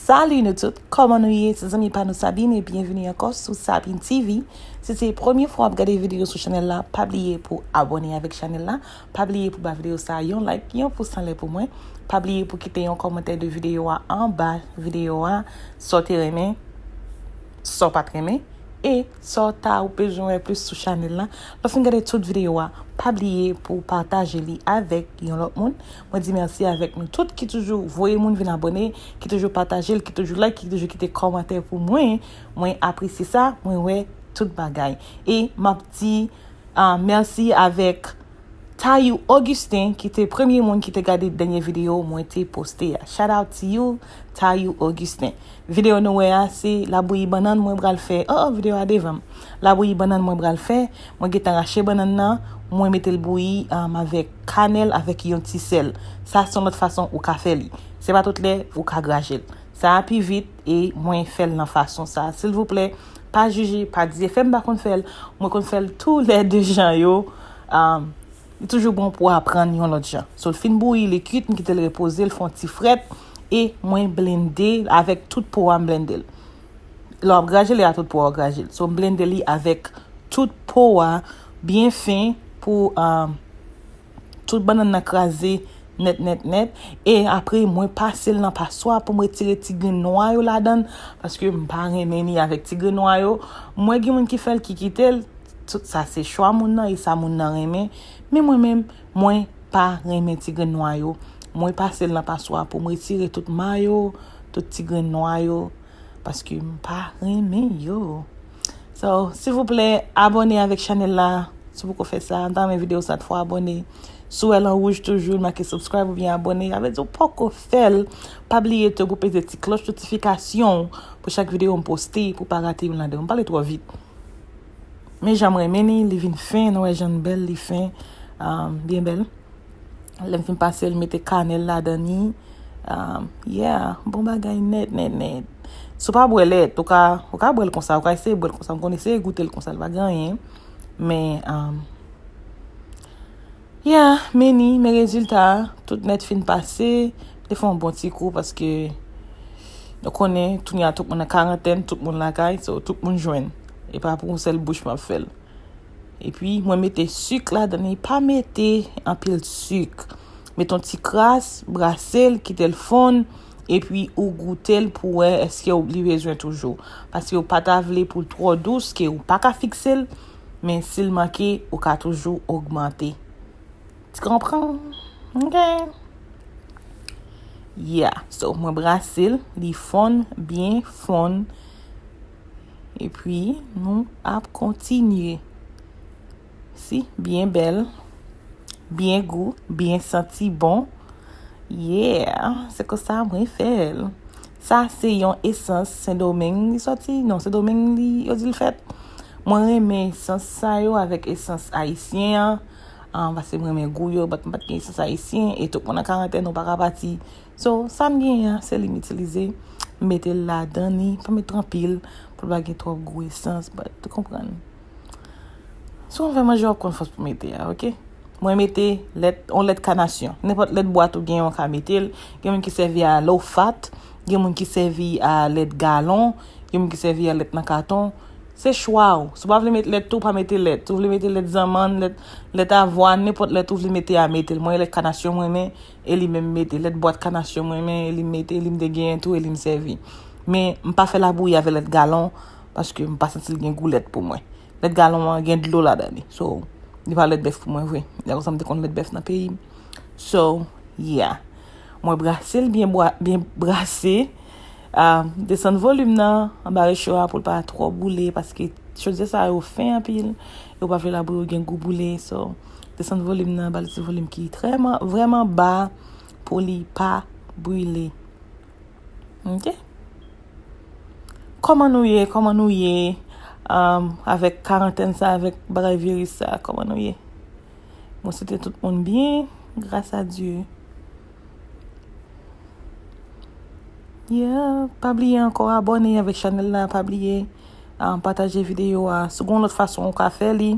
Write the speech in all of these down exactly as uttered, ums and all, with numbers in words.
Salut nou tout, kòman nou ye? Se zanmi pa nou Sabine e byenveni ankò sou Sabine T V. Si se premye fwa w ap gade videyo sou chanèl la, pa bliye pou abòne avèk chanèl la, pa bliye pou ba videyo sa a yon like, yon pous anlè pou mwen, pa bliye pou kite yon kòmantè de videyo a anba videyo a, sa w te renmen, sa w pa t renmen, e sa w ta ou bezwen wè plis sou chanèl la. Lè w fin gade tout videyo a, pa bliye pou w pataje li avèk yon lòt moun. Mwen di mèsi avèk nou tout ki toujou voye moun vin abòne, ki toujou pataje l, ki toujou like, ki toujou kite kòmantè pou mwen. Mwen apresye sa, mwen wè tout bagay. E m ap di ah, mèsi avèk Tayou Augustin ki te premye moun ki te gade dènye videyo mwen te poste a. Shout out to you, Tayou Augustin. Videyo nou wè a se labouyi bannann mwen pral fè. Oh, oh, videyo a devan m. Labouyi bannann mwen pral fè. Mwen gentan rache bannann nan. Mwen mete l bouyi um, avèk kanèl, avèk yon ti sèl. Sa se yon lòt fason ou ka fè li. Se pa tout lè ou ka graje l. Sa a pi vit e mwen fè l nan fason sa a. Silvouplè, pa jije, pa di se fè m pa konn fè l. Mwen konn fè l tou lè de jan yo. Um, li toujou bon pou w aprann yon lòt jan. So, l fin bouyi, li kwit, m kite l repoze, l fè yon ti frèt, e mwen blende l avèk tout po a, m blende l. Lè w ap graje li a tout po a, w graje l. So, m blende li avèk tout po a, byen fen, pou um, tout bannann nan kraze nèt, nèt, nèt. E apre, mwen pase l nan paswa pou m retire ti grenn nwa yo ladan l, paske m pa renmen li avèk ti grenn nwa yo. M wè gen moun ki fè l, ki kite l. Tout sa se chwa moun nan e sa moun nan renmen. Men mwen menm, mwen pa renmen ti grenn nwa yo. Mwen pase l nan paswa pou m retire tout ma yo, tout ti grenn nwa yo, paske m pa renmen yo. So, silvouplè, abòne avèk chanèl la. Si w poko fè sa, m ta renmen videyo sa t fò abòne. Si w wè l an wouj toujou, l make subscribe oubyen abòne. Sa vle di w poko fè l. Pa bliye tou pou peze ti klòch notifikasyon pou chak videyo m poste, pou w pa rate youn ladan yo. M pale twò vit. Men jan m renmen li, li vin fen, nou wè jan l bèl, li fen, um, byen bèl. Lè m fin pase l, mete kanèl ladan li. Um, yeah, bon bagay nèt, nèt, nèt. Si w pa bwè lèt, ou ka, ou ka bwè l konsa, ou ka eseye bwè l konsa. M konn eseye goute l konsa, l pa gen anyen. Men, um, yeah, men ni, men rezilta, tout nèt fin pase. M te fè yon bon ti kou paske nou konnen, tounya tout moun nan karantèn, tout moun lakay, so tout moun jwenn. E pa pou yon sèl bouch m ap fè l. Epi, mwen mete sik ladan li. Pa mete anpil sik. Mete yon ti kras, brase l, kite l fonn, epi ou goute l pou wè èske w, li bezwen toujou. Paske ou pa ta vle pou l twò dous ke ou pa ka fikse l, men si l manke, ou ka toujou ogmante. Tu comprends? Ok. Yeah. So, mwen brase l, li fonn, byen fonn. Epi, nou ap kontinye. Si, byen bèl, byen gou, byen santi bon. Yeah, se konsa mwen fè l. Sa se yon esans Sendomeng li sòti. Non, Sendomeng li, yo di l fèt. Mwen renmen esans sa yo avèk esans ayisyen an. Ah, paske mwen renmen gou yo, but m pa t gen esans ayisyen, e tout moun an karantèn, nou pa ka pati. So, sa m genyen an, se li m itilize. M mete l ladan li, pa met twò anpil, pou l pa gen twòp gou esans, but, ou konprann. Si w ap fè manje, w ap konn fòs pou mete a, ok? Mwen mete lèt, yon lèt kanasyon. Nenpòt lèt bwat ou genyen, w ka mete l. Gen moun ki sèvi a low fat, gen moun ki sèvi a lèt galon, gen moun ki sèvi a lèt nan katon. Se chwa w. Si w pa vle met lèt tou, pa mete lèt. Si w vle mete lèt zanmann, lèt, lèt avwàn, nenpòt lèt ou vle mete a, mete l. Mwen, lèt kanasyon mwen renmen, e li menm mete. Lèt bwat kanasyon mwen renmen, e li mete, e li m te genyen tou, e li m sèvi. Men, m pa fè labouyi avè lèt galon, paske m pa santi l gen gou lèt pou mwen. Lèt galon an gen dlo ladan li. So, li pa lèt bèf pou mwen vre. Lè konsa m te konn lèt bèf nan peyi m. So, yeah. Mwen brase l byen bwa, byen brase. Ah, desann volim nan anba recho a pou l pa twò boule, paske chodyè sa yo fen anpil. E ou pa vle labouyi ou gen gou boule. So, desann volim nan, ba l ti volim ki trèman, vrèman ba pou li pa brile. Ok? Kòman nou ye? Kòman nou ye? Um, avèk karantèn sa, avèk bagay viris sa, kòman nou ye? Mwen swete tout moun byen, gras a Dye. Yeah, pa bliye ankò abòne avèk chanèl la, pa bliye, um, pataje videyo a. Si w gen yon lòt fason ou ka fè li,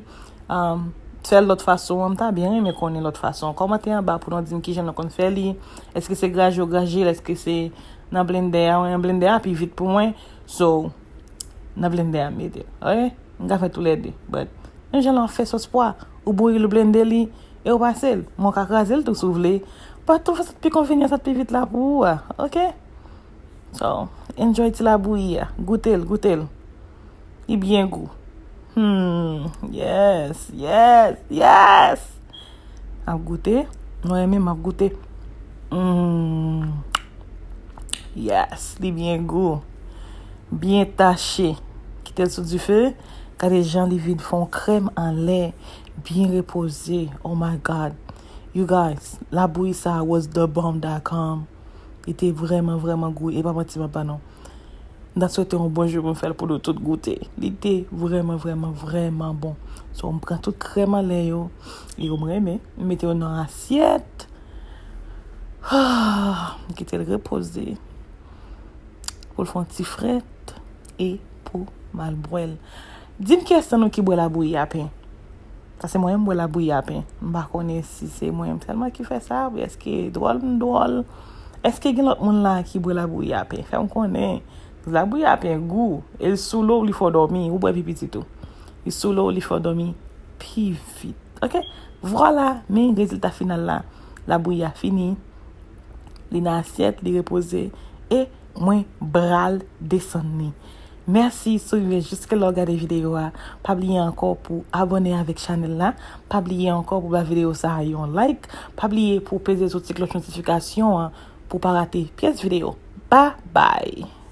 um, fè l lòt fason an, m ta byen renmen konnen lòt fason. Kòmante anba pou nou di m kijan nou konn fè li. Èske se graje w graje l? Èske se nan blendè a, mwen blendè a pi vit pou mwen. So, nan blendè a m mete l, ok? M ka fè toulède, but menm jan lè w ap fè sòs pwa, ou bouyi l, ou blende li, e ou pase l. Men w ka kraze l tou si w vle. But tou fè sa k pi konvenyan, sa k pi vit la pou ou a, ok? So, enjoy ti labouyi a. Goute l, goute l. Li byen gou. Hmm, yes, yes, yes. Ap goute. Mwen menm ap goute. Hmm. Yes, li byen gou. Byen tache. Kite l sou dife. Gade jan li vin fè yon krèm anlè. Byen repoze. Oh my God. You guys, labouyi sa was the bomb dot com. Li te vrèman, vrèman gou. E pa manti m ap ba nou. M ta swete yon bon jou pou m fè l pou nou tout goute. Li te vrèman, vrèman, vrèman bon. So, m pran tout krèm anlè yo. E yo m renmen. M mete yo nan asyèt. M kite l repoze. Pou l fè yon ti frèt. E pou m al bwè l. Di m kiyès nan nou ki bwè labouyi a pen? Paske mwen menm, m bwè labouyi a pen. M pa konnen si se mwen menm sèlman ki fè sa, oubyen èske dwòl m dwòl. Èske gen lòt moun la ki bwè labouyi a pen? Fè m konnen. Labouyi a pen gou. E l sou lo, li fè w dòmi. Ou bwè pi piti tou. Li sou lo, li fè w dòmi pi vit. Ok? Vwala, men rezilta final la. Labouyi a fini. Li nan asyèt, li repoze. E mwen pral desann li. Mèsi si w rive jiske la w gade videyo a. Pa bliye ankò pou abòne avèk chanèl la. Pa bliye ankò pou ba videyo sa a yon like. Pa bliye pou peze sou ti klòch notifikasyon an pou w pa rate pyès videyo. Bye bye!